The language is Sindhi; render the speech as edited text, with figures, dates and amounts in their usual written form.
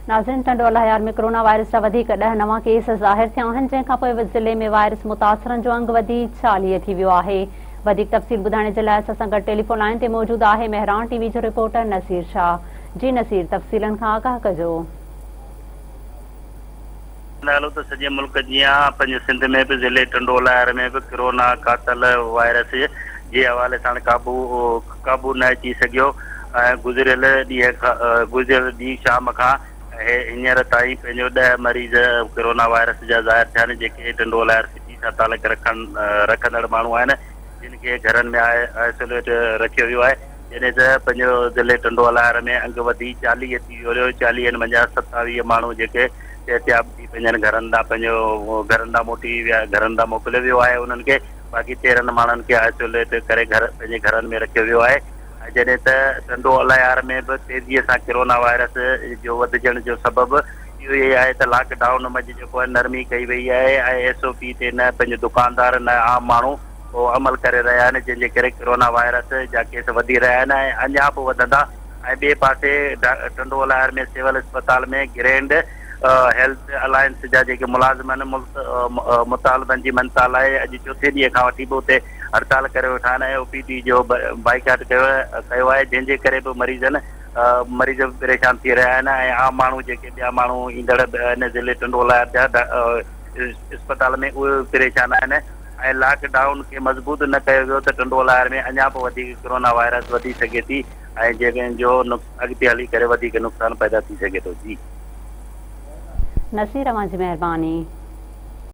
ناظرين ٽنڊو الهيار ۾ ڪرونا وائرس جا وڌيڪ ڏهه نوان ڪيس ظاهر ٿيا آهن جنهن کانپوء ضلعي ۾ وائرس متاثرن جو انگ وڌي 40 ٿي ويو آهي وڌيڪ تفصيل ٻڌائڻ جي لاء اسان سان گڏ ٽيليفون لائين تي موجود آهي مهراڻ ٽي وي جو رپورٽر نصير شاهه جي نصير تفصيلن کان آگاهه ڪجو. هلو ته سڄي ملڪ جيان پنهنجي سنڌ ۾ به ضلعي ٽنڊو الهيار ۾ به ڪرونا قاتل وائرس جي حوالي ساڻ قابو قابو نه اچي سگهيو ۽ گذريل ڏينهن گذريل ڏينهن شام کان هينئر تائين پنهنجو ڏهه مريض ڪرونا وائرس جا ظاهر ٿيا آهن جيڪي ٽنڊو الهيار سٽي سان تعلق رکڻ رکندڙ ماڻهو آهن جن کي گهرن ۾ آئسوليٽ رکيو ويو آهي جڏهن ته پنهنجو ضلعي ٽنڊو الهيار ۾ انگ وڌي 40 ٿي ويو چاليهن منجهان 27 ماڻهو جيڪي صحتياب ٿي پنهنجن گهرن ڏانهن پنهنجو گهرن ڏانهن موٽي ويا گهرن ڏانهن موڪليو ويو آهي انهن کي باقي 13 ماڻهن کي آئسوليٽ ڪري گهر پنهنجي گهرن ۾ رکيو ويو آهي ۽ جڏهن ته ٽنڊو الهيار ۾ به تيزي سان ڪرونا وائرس جو وڌجڻ جو سبب اهو ئي آهي ته لاڪ ڊائون منجهه جيڪو آهي نرمي ڪئي وئي آهي ۽ ايس او پي تي نه پنهنجو دڪاندار نه عام ماڻهو ڪو عمل ڪري رهيا آهن جنهن جي ڪري ڪرونا وائرس جا ڪيس وڌي رهيا آهن ۽ اڃا به وڌندا ۽ ٻئي پاسي ٽنڊو الهيار ۾ سول اسپتال ۾ گرينڊ هيلٿ الائنس جا جيڪي ملازم آهن مطالبن جي مڃتا لاء اڄ چوٿين ڏينهن کان وٺي به اتي هڙتال ڪري ويٺا آهن ۽ او پي ڊي جو بائيڪاٽ ڪيو ڪيو آهي جنهن جي ڪري به مريضن مريض به پريشان ٿي رهيا آهن ۽ عام ماڻهو جيڪي ٻيا ماڻهو ايندڙ ان ضلعي ٽنڊو الهيار جا اسپتال ۾ اهي به پريشان آهن ۽ لاڪ ڊائون کي مضبوط نه ڪيو ويو ته ٽنڊو الهيار ۾ اڃا به وڌيڪ ڪرونا وائرس وڌي سگهي ٿي ۽ جنهن جو اڳتي هلي ڪري وڌيڪ نقصان پيدا ٿي سگهي ٿو جي. نصير اوهان جي مهرباني.